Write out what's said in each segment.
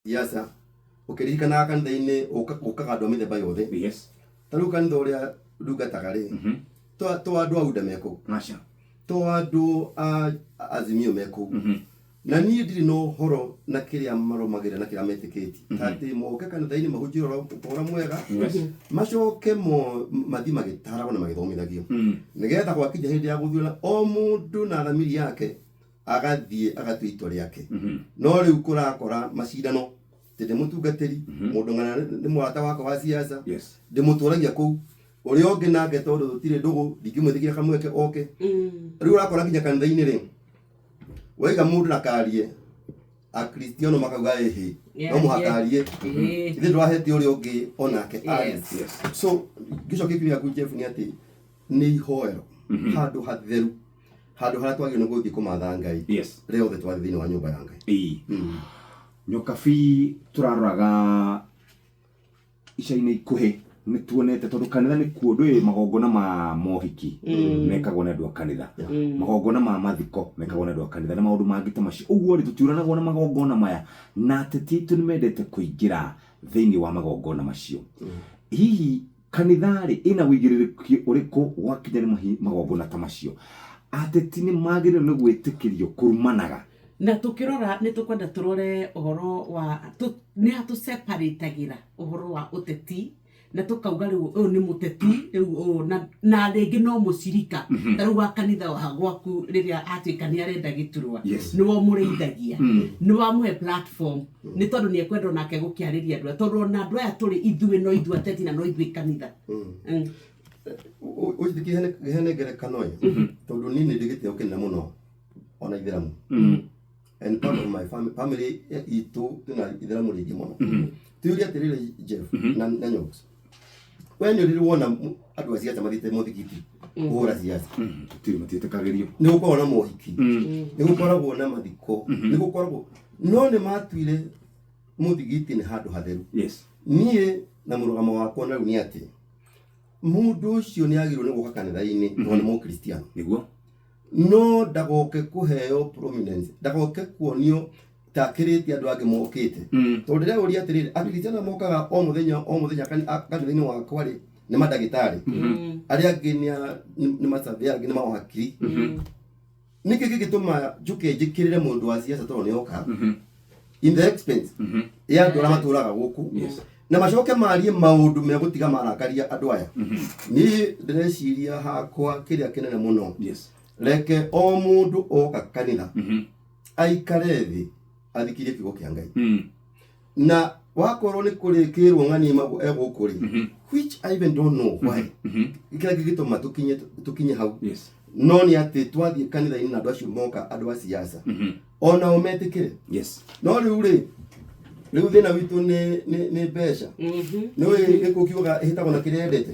Siasa ũkĩririkanaga kanitha-inĩ ũkaga andũ a mĩthemba yothe. Ta rĩu kanitha ũrĩa ndungataga rĩ, to andũ a UDA me kũu, Aca. to andũ a Azimio me kũu. Na niĩ ndirĩ na ũhoro na kĩrĩa marũmagĩrĩra na kĩrĩa metĩkĩtie, ta atĩ moke kanitha-inĩ mahunjie ũhoro mwega, macoke mathiĩ magĩtaragwo na magĩthomithagio, nĩgetha gwakinya hĩndĩ ya gũthurana o mũndũ na thamiri yake agathiĩ agatua itua rĩake. No rĩu kũrakora macindano atĩ ndĩ mũtungatĩri, mũndũ ng'ana nĩ mũrata wakwa wa siasa, ndĩmũtũragia kũu, ũrĩa ũngĩ nake tondũ tũtirĩ ndũgũ ndingĩmwĩtĩkĩria kamweke oke. Rĩu ũrakora nginya kanitha-inĩ rĩ, waiga mũndũ ndakarie, Akristiano makauga ĩhĩ, no mũhaka arie, ithuĩ ndwahete ũrĩa ũngĩ onake arie. So ngĩcokia kĩũria gĩaku, Jeff, nĩ atĩ nĩ ihoero, handũ hatheru, handũ harĩa twagĩrĩirwo nĩ gũthiĩ kũmatha Ngai rĩothe twathiĩ thĩinĩ wa nyũmba ya Ngai. Nyokabi, tũraroraga ica-inĩ ikuhĩ nĩ tuonete tondũ kanitha nĩ kuo ndũĩ magongona ma mohiki mekagwo nĩ andũ a kanitha, magongona ma mathiko mekagwo nĩ andũ a kanitha na maũndũ mangĩ ta macio. Ũguo rĩ, tũtiũranagwo na magongona maya, na ateti aitũ nĩ mendete kũingĩra thĩinĩ wa magongona macio. Hihi kanitha rĩ ĩna ũigĩrĩrĩki ũrĩkũ gwakinya nĩ magongona ta macio? Ateti nĩ magĩrĩirwo nĩ gwĩtĩkĩrio kũrumanaga? Na tũkĩrora nĩ tũkwenda tũrore ũhoro wa nĩ ha tũseparatagĩra ũhoro wa ũteti na tũkauga rĩu ũyũ nĩ mũteti, rĩu ũyũ na rĩngĩ no mũcirika ta rĩu wa kanitha wa gwaku, rĩrĩa atuĩka nĩ arenda gĩturwa, nĩwe ũmũrĩithagia, nĩ wamũhe platform, nĩ tondũ nĩ ekwenda onake gũkĩarĩria andũ aya, tondũ ona andũ aya tũrĩ ithuĩ no ithuĩ ateti na no ithuĩ kanitha. Ũnjĩtĩkie heane ngerekano ĩ, tondũ niĩ nĩ ndĩ gĩtĩo kĩnene mũno ona ithĩramu, and part of my family itũ twĩna ithĩramu rĩingĩ mũno. Tuuge atĩrĩrĩ, Jeff na Nyox, we nĩ ũrĩ wona andũ a siasa mathiĩte mũthigiti kũhũra siasa? Tũtirĩ, matiĩtĩkagĩrio. Nĩ gũkoragwo na mohiki, nĩ gũkoragwo na mathiko, nĩ gũkoragwo, no nĩ matuire mũthigiti nĩ handũ hatheru. Niĩ na mũrũgamo wakwa na rĩu nĩ atĩ mũndũ ũcio nĩ agĩrĩirwo nĩ gũka kanitha-inĩ tondũ nĩ mũkristiano. No ndagoke kũheo prominence, ndagoke kuonio ta akĩrĩte andũ angĩ mokĩte, tondũ ndĩreũria atĩrĩrĩ, akristiano mokaga o mũthenya o mũthenya kanitha-inĩ wakwa rĩ, nĩ mandagĩtarĩ, arĩa angĩ nĩ masurveyor, angĩ nĩ mawakiri. Nĩkĩ gĩgĩtũma njũke njĩkĩrĩre mũndũ wa siasa tondũ nĩ oka in the expense ya andũ arĩa matũraga gũkũ, na macoke marie maũndũ megũtiga marakaria andũ aya? Niĩ ndĩreciria hakwa kĩrĩa kĩnene mũno, reke o mũndũ oka kanitha aikare thĩ athikirie kiugo kĩa Ngai, na wakorwo nĩ kũrĩkĩrwo ng'ania egũkũ rĩ, which I even don't know why, kĩrĩa gĩgĩtũma tũkinye hau, no nĩ atĩ twathiĩ kanitha-inĩ na andũ acio moka, andũ a siasa, onao metĩkĩre. No rĩu rĩ, rĩu thĩna witũ nĩ mbeca. Nĩ ũĩ gĩkũ kiugaga ĩhĩtagwo na kĩrĩa endete,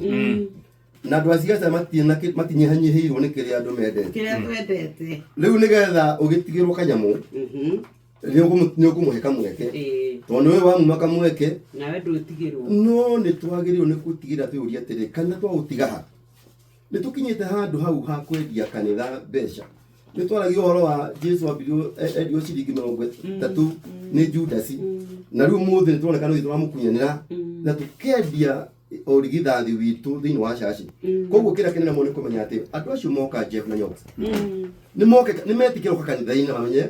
na andũ a siasa matinyihanyihĩirwo nĩ kĩrĩa andũ mendete. Kĩrĩa twendete. Rĩu nĩgetha ũgĩtigĩrwo kanyamũ, nĩ ũkũmũhe kamweke, tondũ nĩwe wamuma kamweke. Nawe ndũtigĩrwo. No nĩ twagĩrĩirwo nĩ gũtigĩrĩra twĩyũria atĩrĩ, kanitha twaũtiga ha? Nĩ tũkinyĩte handũ hau ha kwendia kanitha mbeca? Nĩ twaragia ũhoro wa Jesu ambirio endio ciringi 30 nĩ Judasi, na rĩu mũthĩ nĩ tũroneka nĩ tũramũkunyanĩra na tũkendia ũrigithathi witũ thĩinĩ wa caci. Koguo kĩrĩa kĩnene mũno nĩ kũmenya atĩ andũ acio moka, Jeff na Nyox, nĩ moke nĩ metĩkĩra gũka kanitha-inĩ na mamenye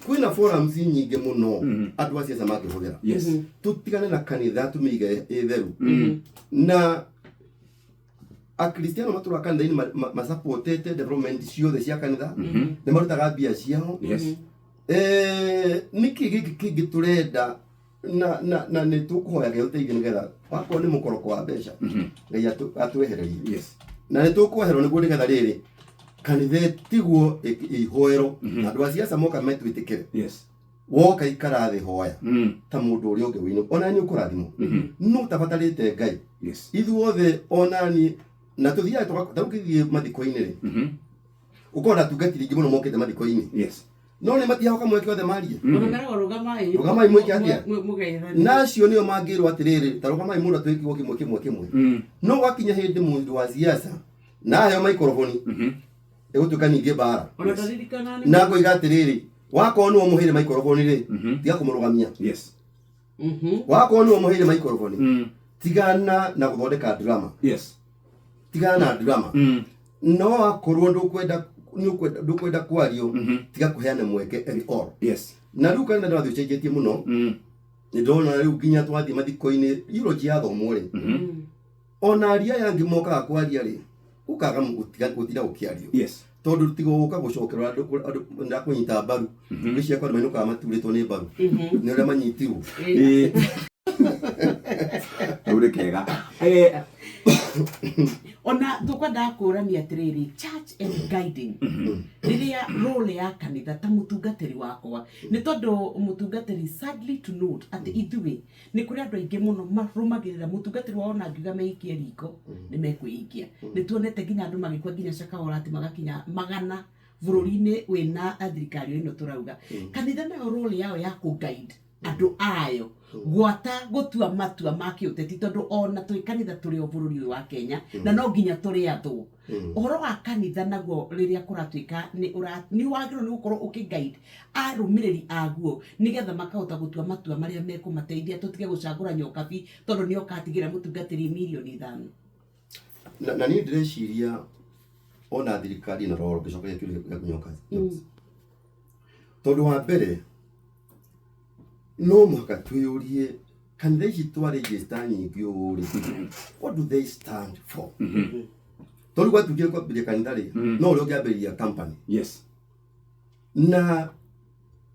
kwĩna forums nyingĩ mũno andũ a siasa mangĩhũthĩra. Tũtigane na kanitha, tũmĩige ĩ theru, na Akristiano matũraga kanitha-inĩ masupportete development ciothe cia kanitha, nĩ marutaga mbia ciao. Nĩkĩ gĩkĩ kĩngĩ tũrenda? Na nĩ tũkũhoya Ngai ũteithio nĩgetha wakorwo nĩ mũkoroko wa mbeca, Ngai atwehererie. Na nĩ tũkweherwo nĩguo nĩgetha rĩrĩ kanitha ĩtigwo ihoero, andũ a siasa moka metwĩtĩkĩre. Woka ikara thĩ, hoya ta mũndũ ũrĩa ũngĩ wĩinũ, ona nĩ ũkũrathimwo, no ũtabatarĩte Ngai. Ithuothe onani na tũthiaga ta rĩu ũngĩthiĩ mathiko-inĩ rĩ, ũkorwo na atungatĩri aingĩ mũno mokĩte mathiko-inĩ, no nĩ matiheagwo kamweke othe marie. Ona meragwo rũgamai. Rũgamai mwĩke atĩa? Mũgeithanie. Na acio nĩo mangĩrwo atĩrĩrĩ, ta rũgamai mũndũ atwĩke kiugo kĩmwe kĩmwe kĩmwe. No gwakinya hĩndĩ mũndũ wa siasa na aheo maikoroboni, ĩgũtuĩka ningĩ mbara. Ona ndaririkana nĩ Na ngoiga atĩrĩrĩ, wakorwo nĩwe ũmũheire maikoroboni rĩ, tiga kũmũrũgamia. Wakorwo nĩwe ũmũheire microphone, tigana na gũthondeka drama. Tigana na drama. No akorwo ndũkwenda ndũkwenda kwario, tiga kũheana mweke at all. Na rĩu kanitha ndĩrathiĩ ũcenjetie mũno. Nĩ ndona rĩu nginya twathiĩ mathiko-inĩ, eulogy yathomwo rĩ, ona aria aya angĩ mokaga kwaria rĩ, gũkaga gũtira gũkĩario. Tondũ tiga gũka gũcokerwo andũ ndakũnyita mbaru. Ngwĩciria kwa andũ mainũkaga maturĩtwo nĩ mbaru nĩ ũrĩa manyitirwo. Hau nĩ kega. Ona tukwendaga kũrania atĩrĩrĩ, church and guiding, rĩrĩa role ya kanitha ta mũtungatĩri wakwa, nĩ tondũ mũtungatĩri, sadly to note atĩ ithuĩ nĩ kũrĩ andũ aingĩ mũno marũmagĩrĩra mũtungatĩri wao, na ngiuga meikie riko nĩ mekwĩikia. Nĩ tuonete nginya andũ magĩkua nginya Shakahola, atĩ magakinya magana bũrũri-inĩ wĩna thirikari ĩno tũrauga. Kanitha nayo role yao ya kũ-guide andũ ayo gwata gũtua matua ma kĩũteti, tondũ ona twĩ kanitha tũrĩ o bũrũri ũyũ wa Kenya na no nginya tũrĩ athwo. Ũhoro wa kanitha naguo, rĩrĩa kũratuĩka nĩ nĩ wagĩrĩirwo nĩ gũkorwo ũkĩ-guide arũmĩrĩri aguo nĩgetha makahota gũtua matua marĩa mekũmateithia, tũtige gũcagũra nyokabi tondũ nĩ oka atigĩra mũtungatĩri mirioni 5. Na niĩ ndĩreciria ona thirikari na roro ngĩcokeria kĩũria gĩaku nyokabi, tondũ wa mbere no mũhaka twĩyũrie, kanitha ici twa register nyingĩ ũũ rĩ, what do they stand for? Tondũ gwatuĩkire kwambĩrĩria kanitha rĩ, no ũrĩa ũngĩambĩrĩria company. Na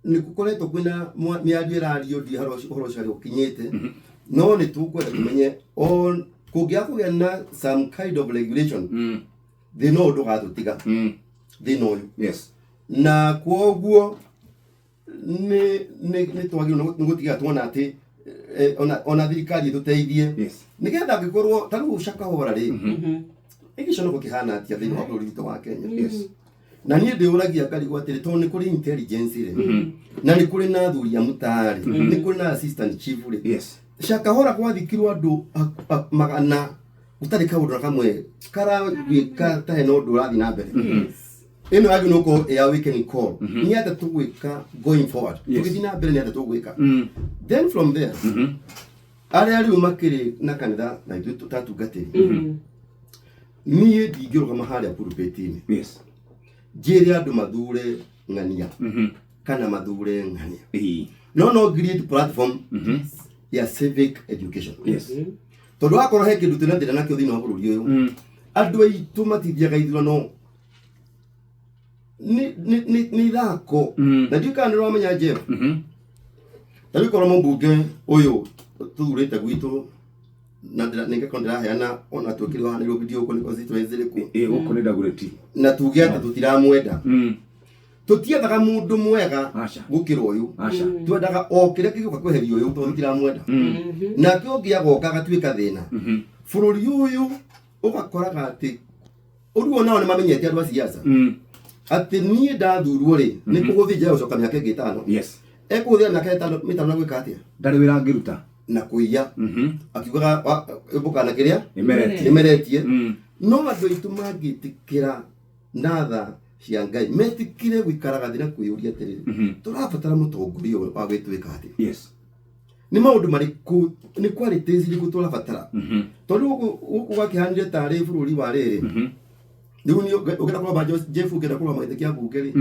nĩ gũkoretwo kwĩna mĩario ĩrario, ndi ũhoro ũcio harĩa ũkinyĩte, no nĩ tũkwenda tũmenye o kũngĩaga kũgĩa na some kind of regulation, thĩna ũyũ ndũgatũtiga, thĩna ũyũ. Na kwoguo nĩ twagĩrĩirwo nĩ gũtiga tuona atĩ ona thirikari ĩtũteithie nĩgetha angĩkorwo ta rĩu Shakahola rĩ, gĩconoko kĩhana atĩa thĩinĩ wa bũrũri witũ wa Kenya? Na niĩ ndĩũragia ngarigwo atĩrĩ, tondũ nĩ kũrĩ intelligence rĩ, na nĩ kũrĩ na athuri a mũtaa rĩ, nĩ kũrĩ na assistant chief rĩ, Shakahola gwathikirwo andũ magana gũtarĩ kaũndũ na kamwe karatuĩka ta hena ũndũ ũrathiĩ na mbere. Ĩno yagĩrĩirwo nĩ gũkorwo ĩ awakening call. Nĩ atĩa tũgwĩka going forward? Tũgĩthiĩ na mbere nĩ atĩa tũgwĩka? Then from there, arĩa rĩu makĩrĩ na kanitha na ithuĩ tũtatungatĩri, niĩ ndingĩrũgama harĩa pulpit-inĩ njĩre andũ mathure ng'ania kana mathure ng'ania, no create platform ya civic education, tondũ wakorwo he kĩndũ twĩna thĩna nakĩo thĩinĩ wa bũrũri ũyũ, andũ aitũ matithiaga ithurano, nĩ ithako. Na ndiũĩ kana nĩ ũramenya, Jeff, ta rĩu korwo mũmbunge ũyũ tũthurĩte gwitũ na nĩngĩkorwo ndĩraheana ona twĩkĩre wa Nairobi, ndiũĩ gũkũ nĩ constituency ĩrĩkũ. Ĩ, gũkũ nĩ Dagoretti. Na tuge atĩ tũtiramwenda, tũtiethaga mũndũ mwega Aca. gũkĩra ũyũ. Aca. Twendaga o kĩrĩa kĩgũka kweheria ũyũ tondũ tũtiramwenda. Nake ũngĩ agoka agatuĩka thĩna bũrũri ũyũ. Ũgakoraga atĩ ũguo nao nĩ mamenyete andũ a siasa atĩ niĩ ndathurwo rĩ, nĩ kũgũthiĩ njĩra gũcoka mĩaka ĩngĩ 5. Ekũhũthĩra mĩaka 5 na gwĩka atĩa? Ndarĩ wĩra angĩruta. Na kũiya, akiugaga mbũkana kĩrĩa ĩmeretie. Ĩmeretie. No andũ aitũ mangĩtĩkĩra na tha cia Ngai, metĩkĩre gũikaraga thĩ na kwĩyũria atĩrĩrĩ, tũrabatara mũtongoria wa gwĩtuĩka atĩa? Nĩ maũndũ marĩkũ, nĩ qualities irĩkũ tũrabatara? Tondũ gũkũ gwakĩhanire tarĩ bũrũri wa rĩrĩ. Rĩu nĩ ũngĩenda kũrũgama, Jeff, ũngĩenda kũrũgama gĩtĩ kĩa mbunge rĩ,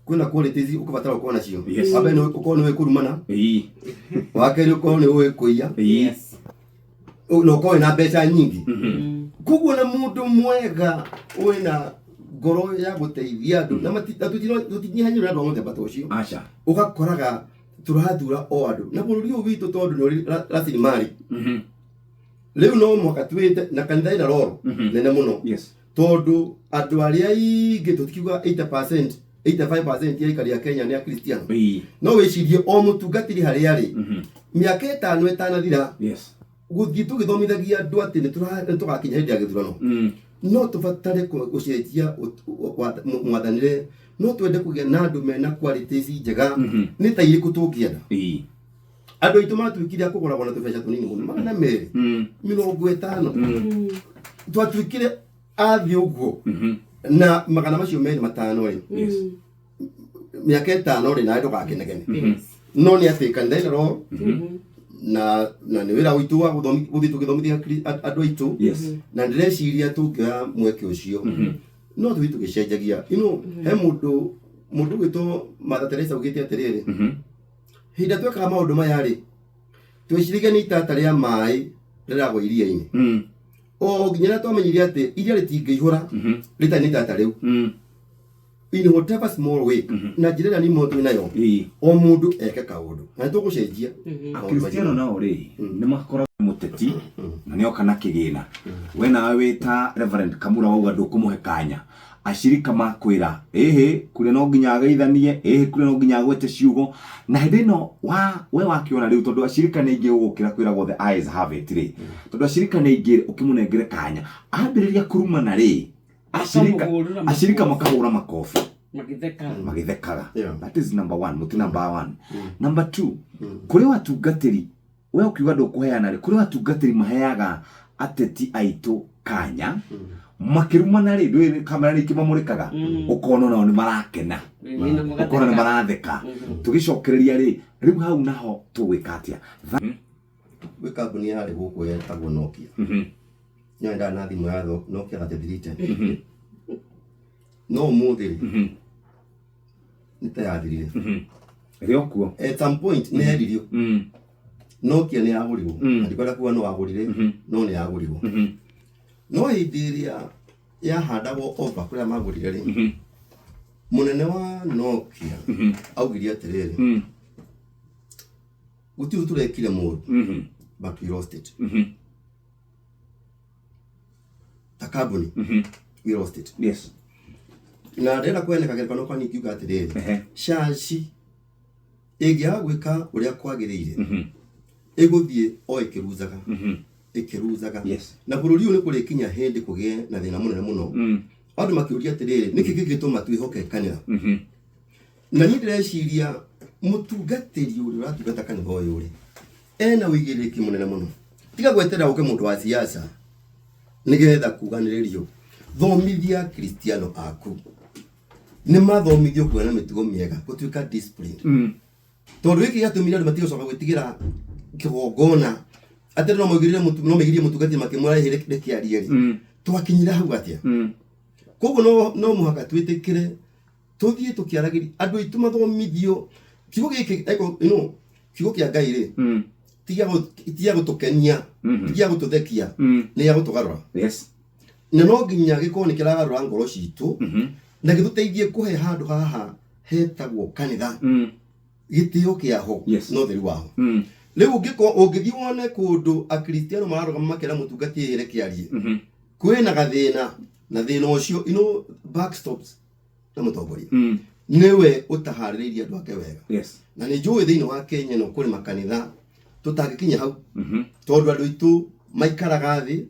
kwĩna qualities ũkũbatara ũkorwo nacio. Wa mbere nĩ ũkorwo nĩ ũĩ kũrumana. Wa kerĩ ũkorwo nĩ ũĩ kũiya. Na ũkorwo wĩna mbeca nyingĩ. Koguo na mũndũ mwega wĩna ngoro ya gũteithia andũ na tũtinyihanyĩrwo na andũ a mũthemba ta ũcio. Aca. Ũgakoraga tũrathura o andũ na bũrũri ũyũ witũ tondũ nĩ ũrĩ rasilimali. Rĩu no mũhaka twĩte na kanitha ĩna roro nene mũno, tondũ andũ arĩa aingĩ, tũtikiuga 80%, 85% ya aikari a Kenya nĩ akristiano. No wĩcirie o mũtungatĩri harĩa arĩ, mĩaka 5 ĩtanathira, gũthiĩ tũgĩthomithagia andũ atĩ nĩ tũgakinya hĩndĩ ya gĩthurano, no tũbatare gũcenjia mwathanĩre. No twende kũgĩa na andũ mena qualities njega. Nĩ ta irĩkũ tũngĩenda? Andũ aitũ matuĩkire a kũgũragwo na tũbeca tũnini mũno, 250, twatuĩkire athiĩ ũguo na magana macio merĩ matano rĩ, mĩaka 5 rĩ, nawe ndũgakenegene. No nĩ atĩ kanitha ĩna roro. Na nĩ wĩra witũ wa gũthiĩ tũgĩthomithia andũ aitũ. Na ndĩreciria tũngĩoya mweke ũcio no tũthiĩ tũgĩcenjagia. He mũndũ ũgwĩtwo Mother Teresa augĩte atĩrĩrĩ, hĩndĩ ĩrĩa twekaga maũndũ maya rĩ, tweciragia nĩ itata rĩa maĩ rĩragwa iria-inĩ, o nginya rĩrĩa twamenyire atĩ iria rĩtingĩihũra rĩtarĩ na itata rĩu. In whatever small way, na njĩra ĩrĩa nini twĩ nayo, o mũndũ eke kaũndũ na nĩ tũgũcenjia maũndũ. Akristiano nao rĩ, nĩ makoragwo mũteti na nĩ oka na kĩgĩna, we nawe wĩ ta Reverend Kamura wauga ndũkũmũhe kanya, acirika makwĩra ĩhĩ kũrĩa no nginya ageithanie, ĩhĩ kũrĩa no nginya agwete ciugo, na hĩndĩ ĩno wa we wakĩona rĩu, tondũ acirika nĩ aingĩ gũgũkĩra, kwĩragwo the eyes have it rĩ, tondũ acirika nĩ aingĩ, ũkĩmũnengere kanya ambĩrĩria kũrumana rĩ, acirika Makamũhũrĩra acirika makobi. Makahũra makobi. Magĩtheka. Magĩthekaga. That is number one, mũtĩ number one. Number two, kũrĩ watungatĩri, we ũkiuga ndũkũheana rĩ, kũrĩ watungatĩri maheaga ateti aitũ kanya makĩrumana rĩ, ndũĩ kamera nĩ ikĩmamũrĩkaga, ũkona nao nĩ marakena, Ĩĩ, na ũkona nĩ magatheka. maratheka. Tũgĩcokereria rĩ, rĩu hau naho tũgwĩka atĩa? Gwĩ kambuni yarĩ gũkũ yetagwo Nokia. Nyendaga na thimũ ya Nokia 3310, no ũmũthĩ rĩ, nĩ ta yathirire. Ĩrĩ o kuo. At some point nĩ yendirio. Nokia nĩ yagũrirwo. Na ndikwenda kuga no wagũrire, no nĩ yagũrirwo. No hĩndĩ ĩrĩa yahandagwo over kũrĩa magũrire rĩ, mũnene wa Nokia augire atĩrĩrĩ, gũtirĩ tũrekire mũru, but we lost it. Ta kambuni, we lost it. Na ndĩrenda kũheana kagerekano kanini ngiuga atĩrĩrĩ, caci ĩngĩaga gwĩka ũrĩa kwagĩrĩire, ĩgũthiĩ o ĩkĩruzaga, ĩkĩruzaga. Na bũrũri ũyũ nĩ kũrĩkinya hĩndĩ kũgĩe na thĩna mũnene mũno, andũ makĩũria atĩrĩrĩ, nĩkĩ kĩngĩtũma twĩhoke kanitha? Na niĩ ndĩreciria mũtungatĩri ũrĩa ũratungata kanitha ũyũ rĩ, ena ũigĩrĩrĩki mũnene mũno. Tiga gweterera ũke mũndũ wa siasa nĩgetha kuganĩrĩrio. Thomithia Kristiano aku, nĩ mathomithio kũgĩa na mĩtugo mĩega, gũtuĩka disciplined, tondũ gĩkĩ gĩatũmire andũ matige gũcoka gwĩtigĩra kĩgongona, atĩ no maigĩrĩre mũtu, no maigĩrĩre mũtungatĩri makĩmwĩra, "Ĩhĩ, reke arie" rĩ, twakinyire hau atĩa? Koguo no mũhaka twĩtĩkĩre tũthiĩ tũkĩaragĩria andũ aitũ, mathomithio kiugo gĩkĩ, kiugo kĩa Ngai rĩ, ti gĩa gũtũkenia, ti gĩa gũtũthekia, nĩ gĩa gũtũgarũra. Na no nginya gĩkorwo nĩ kĩragarũra ngoro citũ na gĩtũteithie kũhe handũ haha hetagwo kanitha gĩtĩo kĩaho na ũtheru waho. Rĩu ũngĩkorwo ũngĩthiĩ wone kũndũ Akristiano mararũgama makĩra mũtungati, "Ĩhĩ, reke arie," kwĩna gathĩna, na thĩna ũcio buck stops na mũtongoria, nĩwe ũtaharĩrĩirie andũ ake wega. Na nĩ njũĩ thĩinĩ wa Kenya ĩno kũrĩ makanitha tũtangĩkinya hau, tondũ andũ aitũ maikaraga thĩ,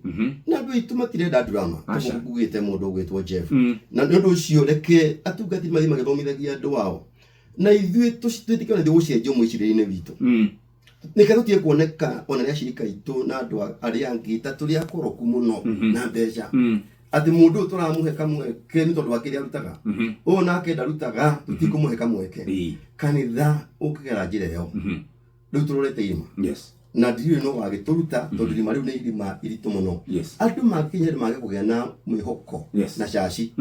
na andũ aitũ matirenda drama. Aca. Ngugĩte mũndũ ũgwĩtwo Jeff. Na nĩ ũndũ ũcio reke atungatĩri mathiĩ magĩthomithagia andũ ao, na ithuĩ twĩtĩkĩre na ithuĩ gũcenjio mwĩcirĩrie-inĩ witũ, nĩkĩo tũtige kuoneka ona nĩ acirika aitũ na andũ arĩa angĩ ta tũrĩ akoroku mũno na mbeca, atĩ mũndũ ũyũ tũramũhe kamweke nĩ tondũ wa kĩrĩa arutaga, ũyũ nake ndarutaga tũtikũmũhe kamweke. Kanitha ũkĩgera njĩra ĩyo, rĩu tũrorete irima, na ndiũĩ no wagĩtũruta, tondũ irima rĩu nĩ irima iritũ mũno. Andũ makinya mage kũgĩa na mwĩhoko na caci,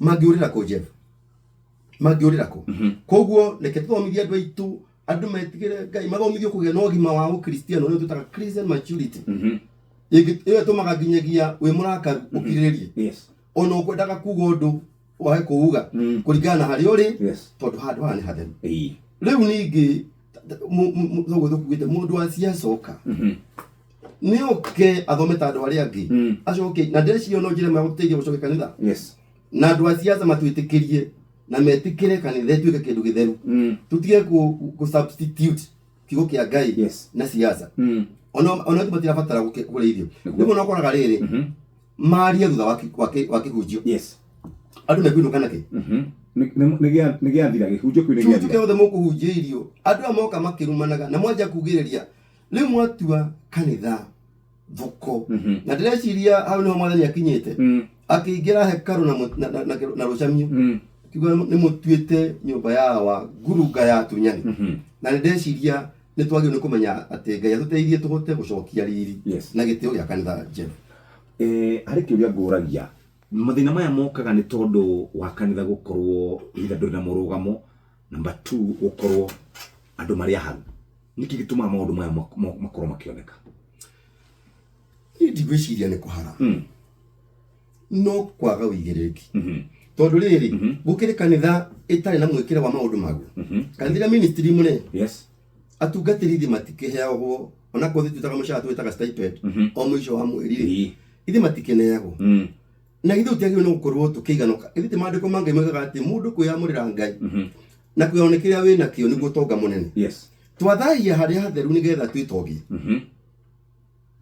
mangĩũrĩra kũ, Jeff? Mangĩũrĩra kũ? Koguo reke tũthomithie andũ aitũ, andũ metigĩre Ngai, mathomithio kũgĩa na ũgima wa ũkristiano, nĩyo twĩtaga Christian maturity. Ĩyo ĩtũmaga nginyagia wĩ mũrakaru ũkirĩrĩrie, ona ũkwendaga kuga ũndũ wage kũuga, kũringana na harĩa ũrĩ, tondũ handũ haha nĩ hatheru. Rĩu ningĩ toguo tũkugĩte, mũndũ wa siasa oka, nĩ oke athome ta andũ arĩa angĩ, acoke na ndĩreciria no njĩra ĩmwe ya gũteithia gũcokia kanitha, na andũ a siasa matwĩtĩkĩrie na metĩkĩre kanitha ĩtuĩke kĩndũ gĩtheru, tũtige kũ substitute kiugo kĩa Ngai na siasa. Ona ithuĩ matirabatara kũrĩithio. Rĩmwe no ũkoraga rĩrĩ, marie thutha wa kĩhunjio, andũ mekuinũka nakĩ? Nĩ gĩathira, gĩhunjio kĩu nĩ kĩhunjio gĩathira. Kĩothe mũkũhunjĩirio, andũ aya moka makĩrumanaga na mwanjia kugĩrĩria, rĩu mwatua kanitha thoko. Na ndĩreciria hau nĩho Mwathani akinyĩte, akĩingĩra hekarũ na rũcamio, kiuga nĩ mũtuĩte nyũmba yawa ngurunga ya atunyani. Na nĩ ndeciria Nĩ twagĩrĩirwo nĩ kũmenya atĩ Ngai atũteithie tũhote gũcokia riri na gĩtĩo gĩa kanitha, Jeff. Harĩ kĩũria ngũragia, mathĩna maya mokaga nĩ tondũ wa kanitha gũkorwo either ndũrĩ na mũrũgamo, number two gũkorwo andũ marĩ aharu. Nĩkĩ gĩtũmaga maũndũ maya makorwo makĩoneka? Niĩ ndigwĩciria nĩ kũhara, no kwaga ũigĩrĩrĩki, tondũ rĩrĩ, gũkĩrĩ kanitha ĩtarĩ na mwĩkĩre wa maũndũ maguo. Kanitha ĩrĩa ministry mũne atungatĩri ithe matikĩheagwo, onakorwo ithuĩ twĩtaga mũcara, twĩtaga stipend o mũico wa mweri rĩ, ithe matikĩneagwo. Na ithuĩ tũtiagĩrĩirwo nĩ gũkorwo tũkĩiganoka. Ithuĩ ti maandĩko ma Ngai moigaga atĩ mũndũ kwĩyamũrĩra Ngai na kwĩyona kĩrĩa wĩ nakĩo nĩguo ũtonga mũnene. Twathahia harĩa hatheru nĩgetha twĩtongie.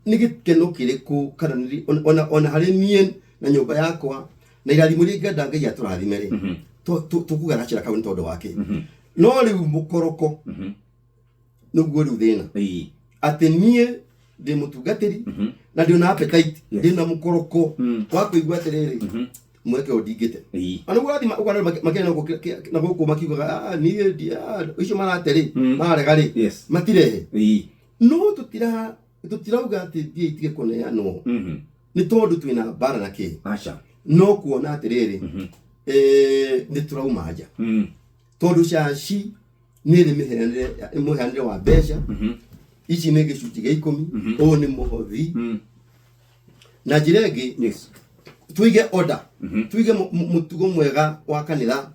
Nĩ gĩkeno kĩrĩkũ kana ona harĩ niĩ na nyũmba yakwa na irathimo iria ingĩenda Ngai atũrathime rĩ, tũkũgaracĩra kau nĩ tondũ wake? No rĩu mũkoroko nĩguo rĩu thĩna, atĩ niĩ ndĩ mũtungatĩri na ndĩ na appetite, ndĩ na mũkoroko wa kũigua atĩrĩrĩ, mweke ũyũ ndingĩte. Ona nĩguo ũrathiĩ ũkona makĩaria na gũkũ makiugaga, "Ah, niĩ icio marate rĩ, mararega rĩ, matirehe." No tũtirauga atĩ mbia itige kũneanwo nĩ tondũ twĩna mbara na kĩ. Aca. No kuona atĩrĩrĩ, nĩ tũrauma nja, tondũ caci nĩ ĩrĩ mũheanĩre wa mbeca. Ici nĩ gĩcunjĩ gĩa 10, ũyũ nĩ mũhothi. Na njĩra ĩngĩ, tuige order, tuige mũtugo mwega wa kanitha,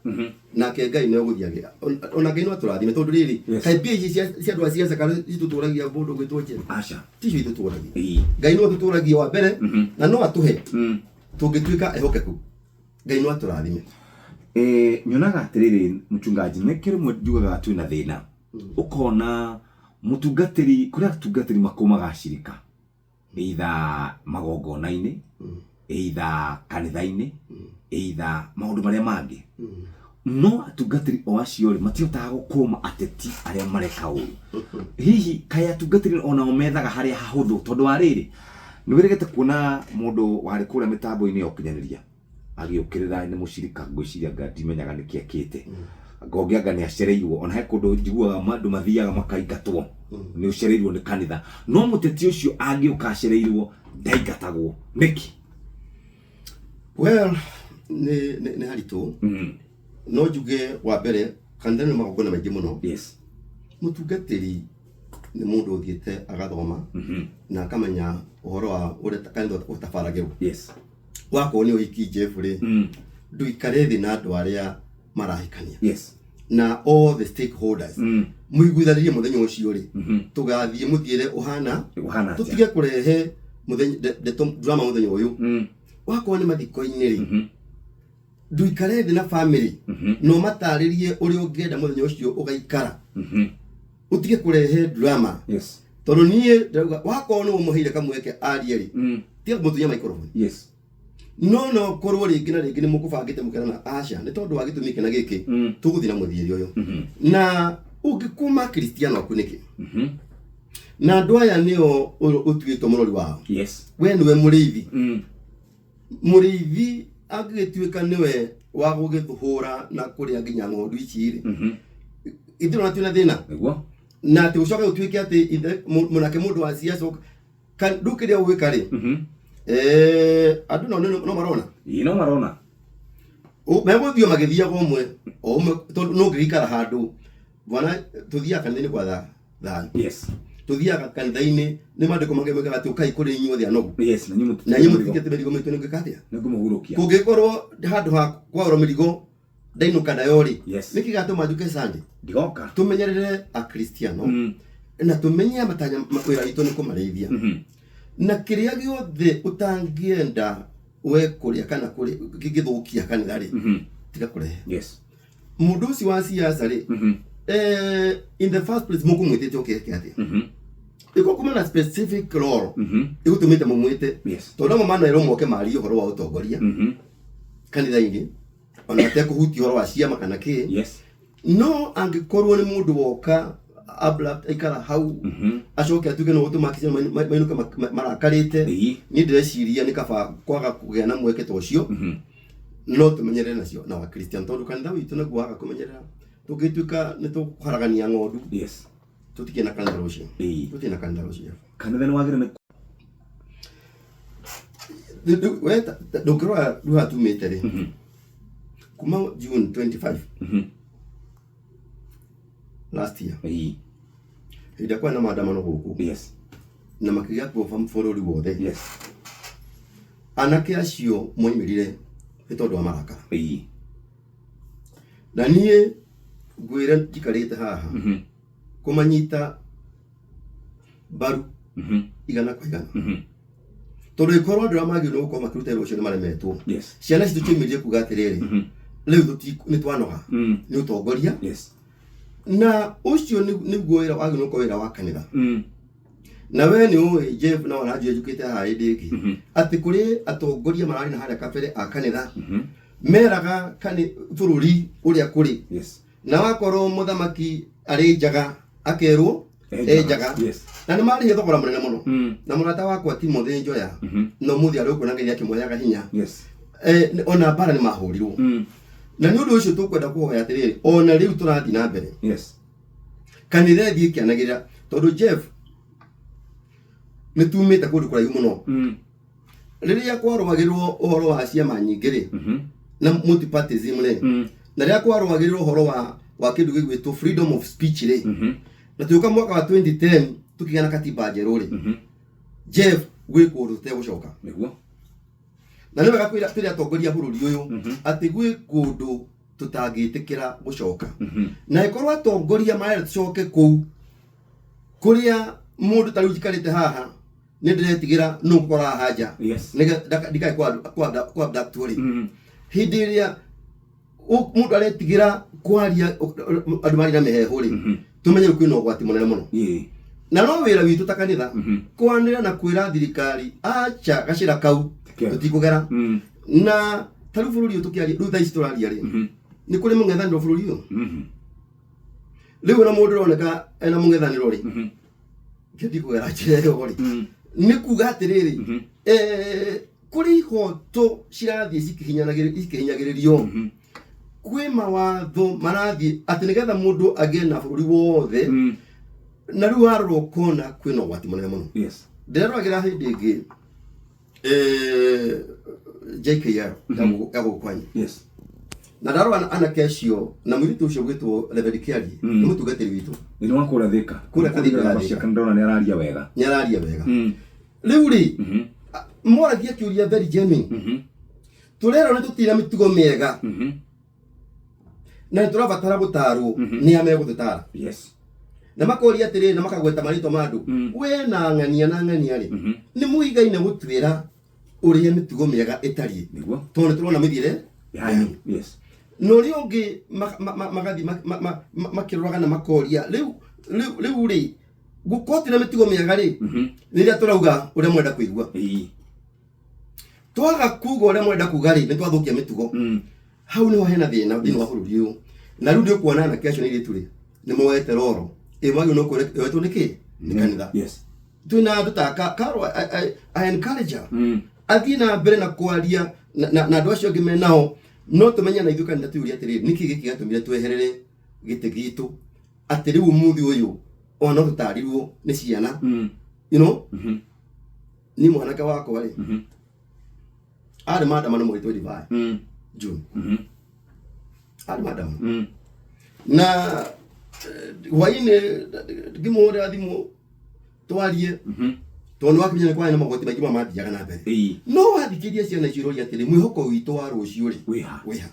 nake Ngai nĩ ũgũthiagĩra. Ona Ngai no atũrathime, tondũ rĩrĩ, kaĩ mbia ici cia andũ a ciaca kana citũtũragia mũndũ gwĩtwo njĩra? Aca. Ticio itũtũragia. Ngai no atũtũragia wa mbere, na no atũhe tũngĩtuĩka ehokeku. Ngai no atũrathime. Nyonaga atĩrĩrĩ, mchungaji, nĩ kĩrĩ rĩmwe njugaga twĩna thĩna, ũkona mũtungatĩri, kũrĩ atungatĩri makũmaga acirika either magongona-inĩ, either kanitha-inĩ, either maũndũ marĩa mangĩ, no atungatĩri o acio rĩ, matihotaga gũkũma ateti arĩa mareka ũru. Hihi kaĩ atungatĩri onao methaga harĩa hahũthũ? Tondũ wa rĩrĩ, nĩ wĩrĩgĩte kuona mũndũ warĩ kũrĩa mĩtambo-inĩ ya ũkinyanĩria agĩũkĩrĩra nĩ mũcirika, ngwĩciria anga ndimenyaga nĩkĩ ekĩte, ngongĩ anga nĩ acereirwo. Ona he kũndũ njiguaga andũ mathiaga makaingatwo nĩ ũcereirwo nĩ kanitha, no mũteti ũcio angĩũka acereirwo ndaingatagwo nĩkĩ? Well, nĩ haritũ. No njuge wa mbere, kanitha nĩ magongona maingĩ mũno. Mũtungatĩri nĩ mũndũ ũthiĩte agathoma na akamenya ũhoro wa ũrĩa kanitha ũtabaragĩrwo. Wakorwo nĩ ũhiki, Jeff rĩ, ndũikare thĩ na andũ arĩa marahikania na all the stakeholders, mũiguithanĩrie mũthenya ũcio rĩ, tũgathiĩ mũthiĩre ũhana ũhana atĩa? Tũtige kũrehe mũthenya ndeto drama mũthenya ũyũ. Wakorwo nĩ mathiko-inĩ rĩ, ndũikare thĩ na family na ũmatarĩrie ũrĩa ũngĩenda mũthenya ũcio ũgaikara, ũtige kũrehe drama. Tondũ niĩ ndĩrauga wakorwo nĩ ũmũheire kamweke arie rĩ, tiga kũmũtunya microphone. No korwo rĩngĩ na rĩngĩ nĩ mũkũbangĩte mũkerana, aca, nĩ tondũ wa gĩtũmi gĩkĩ na gĩkĩ, tũgũthiĩ na mũthiĩre ũyũ. Na ũngĩkũma kristiano aku nĩkĩ, na andũ aya nĩo ũtuĩtwo mũrori wao? We nĩwe mũrĩithi. Mũrĩithi angĩgĩtuĩka nĩwe wa gũgĩhũra na kũrĩa nginya ng'ondu ici rĩ, ithuĩ ona twĩna thĩna. Na atĩ ũcoke ũtuĩke atĩ mũnake mũndũ wa siasa rĩu kĩrĩa ũgwĩka rĩ, andũ no marona. Ĩĩ, no marona. Megũthiĩ o magĩthiaga ũmwe o ũmwe, tondũ no ũngĩgĩikara handũ bwana. Tũthiaga kanitha-inĩ gwatha thayũ. Tũthiaga kanitha-inĩ nĩ maandĩko mangĩ moigaga atĩ ũkai kũrĩ inyuothe anogu, Na inyuĩ na inyuĩ mũtigĩte mĩrigo mĩritũ, nĩngwĩka atĩa? Nĩngũmũhurũkia. Kũngĩkorwo handũ ha kwaũra mĩrigo ndainũka nayo rĩ, nĩkĩ gatũma njuke Sunday? Ndigoka. Tũmenyerere akristiano na tũmenye matanya wĩra witũ nĩ kũmarĩithia, na kĩrĩa gĩothe ũtangĩenda we kũrĩa kana kĩngĩthũkia kanitha rĩ, tiga kũrehe. Mũndũ ũcio wa siasa rĩ, in the first place mũkũmwĩtĩte ũkeke atĩa? Ĩko kuma na specific role ĩgũtũmĩte mũmwĩte. Tondũ amwe manerwo moke marie ũhoro wa ũtongoria kanitha-inĩ, ona matekũhutia ũhoro wa ciama kana kĩ. No angĩkorwo nĩ mũndũ woka abrupt, aikara hau, acoke atuĩke no gũtũma akristiano mainũke marakarĩte, niĩ ndĩreciria nĩ kaba kwaga kũgĩa na mweke ta ũcio. No tũmenyerere nacio na wakristiano, tondũ kanitha witũ naguo waga kũmenyerera, tũngĩtuĩka nĩ tũkũharagania ng'ondu. Tũtikĩrĩ na kanitha rũciũ. Ĩĩ. Tũtirĩ na kanitha rũciũ. Kanitha nĩ wagĩrĩire nĩ We ndũngĩrora rĩu haha tumĩte rĩ, kuma June 25 last year, Ĩĩ. hĩndĩ ĩrĩa kwarĩ na maandamano gũkũ na makĩgĩa kuo bũrũri wothe, anake acio moimĩrire nĩ tondũ wa marakara. Ĩĩ. Na niĩ ngwĩre njikarĩte haha kũmanyita mbaru igana kwa igana, tondũ ĩkorwo andũ arĩa magĩrĩirwo gũkorwo makĩruta wĩra ũcio nĩ maremetwo. Ciana citũ ciaumĩrire kuga atĩrĩrĩ, rĩu nĩ twanoga nĩ ũtongoria. Na ũcio nĩguo wĩra wagĩrĩirwo gũkorwo wĩra wa kanitha. Na we nĩ ũĩ, Jeff, na wananjia njũkĩte haha hĩndĩ ĩngĩ atĩ kũrĩ atongoria mararĩ na harĩa kabere a kanitha meraga bũrũri ũrĩa kũrĩ, na wakorwo mũthamaki arĩ njaga akerwo e njaga. Na nĩ marĩhie thogora mũnene mũno. Na mũrata wakwa Timothy Njoya na ũmũthĩ arĩ ũkuona Ngai akĩmuoyaga hinya. Ona mbara nĩ mahũrirwo. Na nĩ ũndũ ũcio tũkwenda kũhoya atĩrĩrĩ, ona rĩu tũrathiĩ na mbere, kanitha ĩthiĩ ĩkĩanagĩrĩra, tondũ Jeff, nĩ tumĩte kũndũ kũraihu mũno. Rĩrĩa kwarũagĩrĩrwo ũhoro wa ciama nyingĩ rĩ, na multipartyism rĩ, na rĩrĩa kwarũagĩrĩrwo ũhoro wa kĩndũ gĩgwĩtwo freedom of speech rĩ, na tũgĩũka mwaka wa 2010 tũkĩgĩa na katiba njerũ rĩ, Jeff, gwĩ kũndũ tũtegũcoka. Nĩguo. Na nĩ wega kwĩra twĩre atongoria a bũrũri ũyũ atĩ gwĩ kũndũ tũtangĩtĩkĩra gũcoka. Na ĩkorwo atongoria marenda tũcoke kũu kũrĩa mũndũ ta rĩu njikarĩte haha nĩ ndĩretigĩra nũ ngũkora haha nja, nĩgetha ndikae kwa-abductwo rĩ, hĩndĩ ĩrĩa mũndũ aretigĩra kwaria, andũ marĩ na mĩheehũ rĩ, tũmenye rĩu kwĩna ũgwati mũnene mũno. Na no wĩra witũ ta kanitha kwanĩrĩra na kwĩra thirikari acha gacĩra kau tũtikũgera. Na ta rĩu bũrũri ũyũ tũkĩaria rĩu thaa ici tũraria rĩ, nĩ kũrĩ mũng'ethanĩro bũrũri ũyũ. Rĩu ona mũndũ ũroneka ena mũng'ethanĩro rĩ, ndikũgera njĩra ĩyo rĩ, nĩ kuga atĩrĩrĩ, kũrĩ ihoto cirathiĩ cikĩhinyagĩrĩrio, kwĩ mawatho marathiĩ atĩ nĩgetha mũndũ agĩe na bũrũri wothe. Na rĩu warora ũkona kwĩna ũgwati mũnene mũno. Ndĩraroragĩra hĩndĩ ĩngĩ JKL ya gũkũ kwanyu, na ndarora anake acio na mũirĩtu ũcio gwĩtwo Reverend Kĩarie, nĩ mũtungatĩri witũ. Nĩ wa kũrĩa Thĩka. Kũrĩa Thĩka ya Thĩka. Ciake ndona nĩ araria wega. Nĩ araria wega. Rĩu rĩ, moragia kĩũria very genuine, tũrerwo nĩ tũtirĩ na mĩtugo mĩega na nĩ tũrabatara gũtarwo, nĩ a megũtũtara? Na makoria atĩrĩrĩ, na makagweta marĩtwa ma andũ, we na ng'ania na ng'ania rĩ, nĩ mũigaine gũtuĩra ũrĩa mĩtugo mĩega ĩtariĩ? Nĩguo. Tondũ nĩ tũrona mĩthiĩre Yanyu. Yes. Na ũrĩa ũngĩ magathiĩ makĩroraga na makoria, rĩu rĩ, gũkorwo twĩna mĩtugo mĩega rĩ, rĩrĩa tũrauga ũrĩa mwenda kũigua, twaga kuga ũrĩa mwenda kuga rĩ, nĩ twathũkia mĩtugo. Hau niho hena thĩna thĩinĩ wa bũrũri ũyũ. Na rĩu nĩ ũkuona anake acio na airĩtu rĩ, nĩ moete roro ĩ mwagĩrĩirwo nĩ gũkorwo yoetwo nĩ kĩ? Nĩ kanitha. Twĩna andũ ta Carol, I encourage her athiĩ na mbere na kwaria na andũ acio angĩ menao. No tũmenye na ithuĩ kanitha tuyũrie atĩrĩrĩ, nĩkĩ gĩkĩ gĩatũmire tweherere gĩtĩ gitũ atĩ rĩu ũmũthĩ ũyũ ona no tũtarirwo nĩ ciana? Niĩ mwanake wakwa rĩ, arĩ maandamano mweri 25 June, arĩ maandamano, na hwainĩ ngĩmũhũrĩra thimũ twarie, tondũ nĩ wakinya nĩ kwarĩ na magoti maingĩ ma mathiaga na mbere. No wathikĩria ciana icio iroria atĩrĩ, mwĩhoko witũ wa rũciũ rĩ, Wĩha? Wĩha?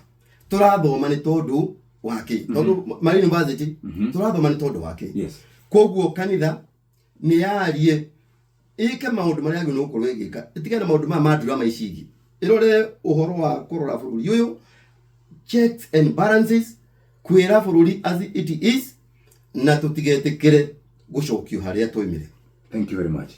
Tũrathoma nĩ tondũ wake, tondũ marĩ university, tũrathoma nĩ tondũ wake. Koguo kanitha nĩ yarie, ĩke maũndũ marĩa yagĩrĩirwo gũkorwo ĩgĩka, ĩtigane na maũndũ maya ma drama ici ingĩ, ĩrore ũhoro wa kũrora bũrũri ũyũ, checks and balances, kwĩra bũrũri as it is, na tũtigetĩkĩre gũcokio harĩa twaumire. Thank you very much.